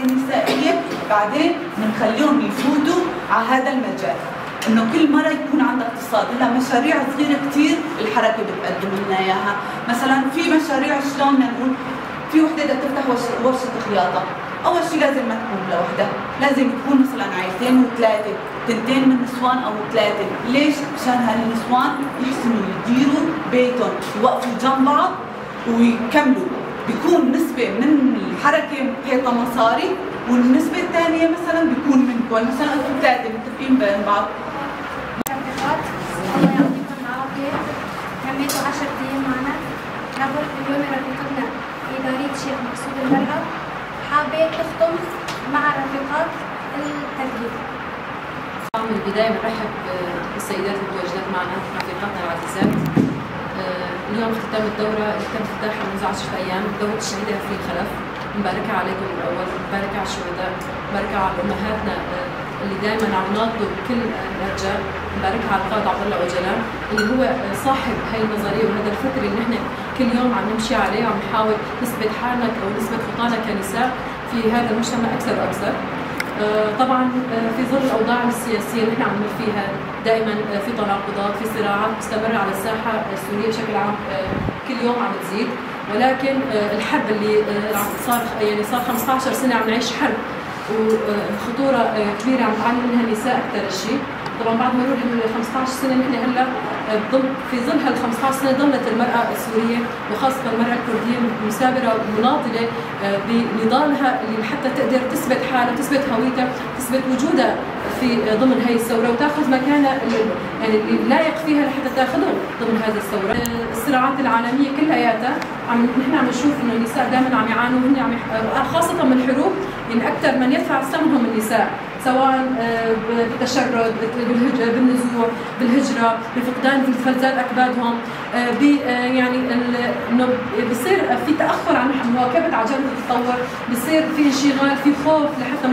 نسائية، بعدين بنخليهم يفوتوا على هذا المجال، انه كل مرة يكون عندها اقتصاد. هلا مشاريع صغيرة كثير الحركة بتقدم لنا اياها، مثلا في مشاريع شلون نقول في وحده بدها تفتح ورشه خياطة، اول شيء لازم ما تكون لوحدها، لازم تكون مثلا عائلتين وثلاثة، تنتين من النسوان او ثلاثة، ليش؟ مشان هالنسوان يحسنوا يديروا بيتهم، يوقفوا جنب بعض ويكملوا، بيكون نسبه من الحركة حيطة مصاري، والنسبه الثانية مثلا بيكون منكم، مثلا انتم ثلاثة متفقين بين بعض. الله يعطيكم العافية، تميتوا 10 ايام معنا، اليوم رفيقتنا إدارية شيخ مقصود المرأة حابة تختم مع رفيقات التدريب. من البداية بنرحب بالسيدات المتواجدات معنا رفيقاتنا العزيزات. اليوم اختتام الدورة اللي تم افتتاحها منذ 10 أيام، دورة الشهيدة هفرين خلف. مباركة عليكم الأول، مباركة على الشهداء، مباركة على أمهاتنا اللي دائما عم يناضلوا بكل الأرجاء، مباركة على القائد عبد الله أوجلان اللي هو صاحب هاي النظرية وهذا الفكر اللي نحن كل يوم عم نمشي عليه وعم نحاول نثبت حالنا أو نثبت خطانا كنساء في هذا المجتمع أكثر وأكثر. طبعا في ظل الاوضاع السياسية اللي نحن عم نمر فيها دائما في تناقضات، في صراعات مستمرة على الساحة السورية بشكل عام كل يوم عم تزيد، ولكن الحرب اللي صار يعني صار 15 سنة عم نعيش حرب وخطورة كبيرة عم تعاني منها النساء اكثر شيء. طبعا بعد مرور ال 15 سنة نحن هلا في ظل هال 15 سنة ظلت المراة السورية وخاصة المراة الكردية مثابره ومناضله بنضالها اللي حتى تقدر تثبت حالها، تثبت هويتها، تثبت وجودها في ضمن هي الثورة وتاخذ مكانها يعني اللي لايق فيها لحتى تاخذه ضمن هذه الثورة. الصراعات العالمية كلياتها نحن عم نشوف انه النساء دائما عم يعانوا، هن عم خاصة من الحروب، يعني اكثر من يدفع الثمن هم النساء، سواء بالتشرد، بالنزوح، بالهجرة، بفقدان فلذات اكبادهم، يعني انه بصير في تاخر عن مواكبة عجله التطور، بصير في انشغال، في خوف لحتى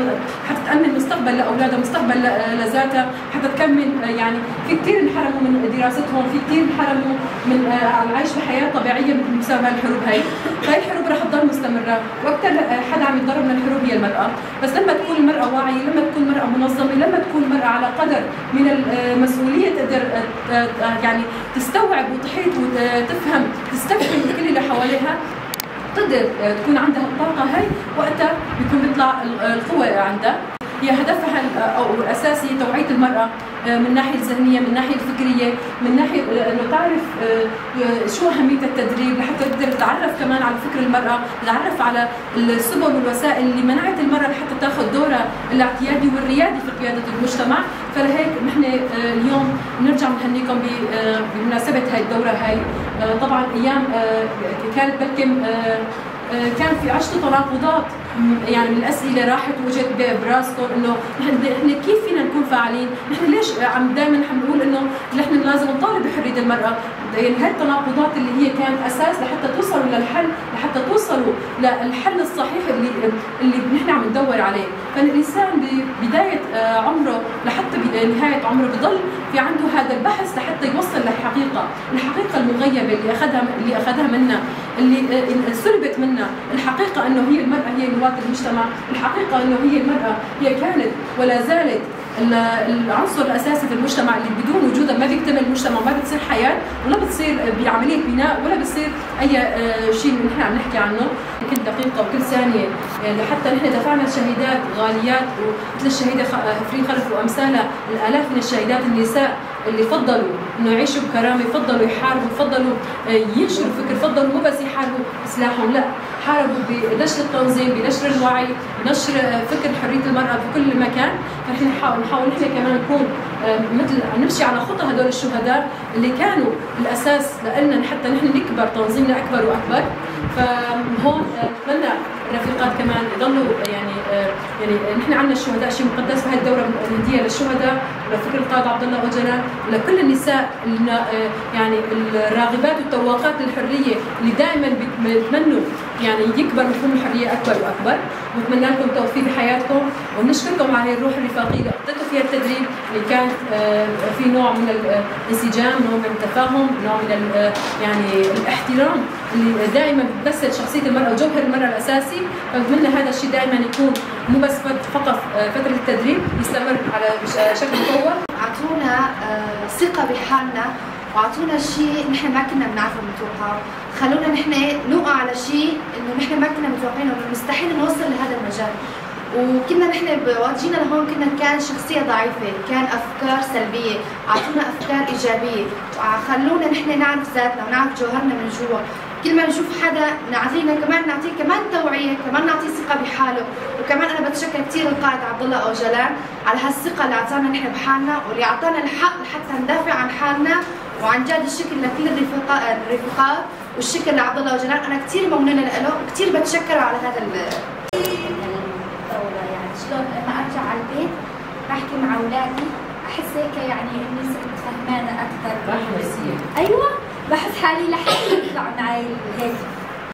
حتى تامن مستقبل لاولادها، مستقبل لذاتها، حتى تكمل. يعني في كثير انحرموا من دراستهم، في كثير انحرموا من العيش بحياة طبيعية بسبب هالحروب هي، فهي الحروب رح تضل مستمرة، واكثر حدا عم يتضرر من الحروب هي المراة، بس لما تكون المراة واعية، لما تكون المراة منظمة، لما تكون المراة على قدر من المسؤولية تقدر يعني تستوعب وتحيط وتفهم، تستفهم كل اللي حواليها، تقدر تكون عندها الطاقة هاي، وقتها بيكون بيطلع القوة عندها. هي هدفها او الاساسي توعيه المراة من الناحية الذهنية، من الناحية الفكرية، من ناحية انه تعرف شو اهمية التدريب لحتى تقدر تتعرف كمان على فكر المراة، تتعرف على السبل والوسائل اللي منعت المراة لحتى تاخذ دورها الاعتيادي والريادي في قيادة المجتمع. فلهيك نحن اليوم بنرجع بنهنيكم بمناسبة هاي الدورة هاي. طبعا ايام كانت بلكم كان في عشت تناقضات، يعني من الاسئلة راحت واجت براسكم انه نحن كيف فينا نكون فاعلين؟ نحن ليش عم دائما عم نقول انه نحن لازم نطالب بحرية المراة؟ يعني هاي التناقضات اللي هي كانت اساس لحتى توصلوا للحل، لحتى توصلوا للحل الصحيح اللي نحن عم ندور عليه. فالانسان ببداية عمره لحتى بنهاية عمره بضل في عنده هذا البحث لحتى يوصل للحقيقة، الحقيقة المغيبة اللي اخذها منا، اللي سلبت منا، الحقيقة انه هي المراة هي نواه المجتمع، الحقيقة انه هي المراة هي كانت ولا زالت العنصر الاساسي في المجتمع اللي بدون وجودها ما بيكتمل المجتمع، ما بتصير حياة ولا بتصير بعملية بناء ولا بتصير اي شيء اللي نحن عم نحكي عنه. كل دقيقة وكل ثانية يعني حتى نحن دفعنا شهيدات غاليات مثل الشهيدة هفرين خلف وامثالها، الالاف من الشهيدات النساء اللي فضلوا انه يعيشوا بكرامة، فضلوا يحاربوا، فضلوا ينشروا فكر، فضلوا مو بس يحاربوا بسلاحهم، لا حاربوا بنشر التنظيم، بنشر الوعي، بنشر فكر حرية المراة في كل مكان. فنحن نحاول نحن كمان نكون مثل نمشي على خطى هدول الشهداء اللي كانوا الاساس لنا حتى نحن نكبر تنظيمنا اكبر واكبر. فهون بتمنى الرفيقات كمان يضلوا يعني نحن عندنا الشهداء شيء مقدس، فهي الدورة الهدية للشهداء ولفكر القائد عبد الله اوجلان ولكل النساء يعني الراغبات والتواقات للحرية اللي دائما بيتمنوا يعني يكبر مفهوم الحرية اكبر واكبر. وبتمنى لكم التوفيق بحياتكم، وبنشكركم على الروح الرفاقيه اللي قضيتوا فيها التدريب اللي كانت في نوع من الانسجام، نوع من التفاهم، نوع من يعني الاحترام اللي دائما بتمثل شخصية المراة وجوهر المراة الاساسي. فبتمنى هذا الشيء دائما يكون مو بس فقط فترة التدريب، يستمر على شكل مطور. اعطونا ثقة بحالنا واعطونا شيء نحن ما كنا بنعرفه ونتوقعه، خلونا نحن نوقع على شيء انه نحن ما كنا متوقعينه، انه مستحيل نوصل لهذا المجال. وكنا نحن وقت جينا لهون كنا كان شخصية ضعيفة، كان افكار سلبية، اعطونا افكار ايجابية، وخلونا نحن نعرف ذاتنا ونعرف جوهرنا من جوا. كل ما نشوف حدا نعطينا كمان نعطيه كمان توعيه، كمان نعطيه ثقة بحاله. وكمان انا بتشكر كثير القائد عبد الله اوجلان على هالثقه اللي اعطانا نحن بحالنا، واللي اعطانا الحق لحتى ندافع عن حالنا. وعن جد الشكر لكل الرفيقات والشكر لعبد الله اوجلان، انا كثير ممنونه له وكثير بتشكره على هذا الدورة. يعني شلون لما ارجع على البيت بحكي مع اولادي احس هيك يعني اني صرت فهمانه اكثر. راحة نفسية. ايوه، بحس حالي لحالي يطلع معي هيك.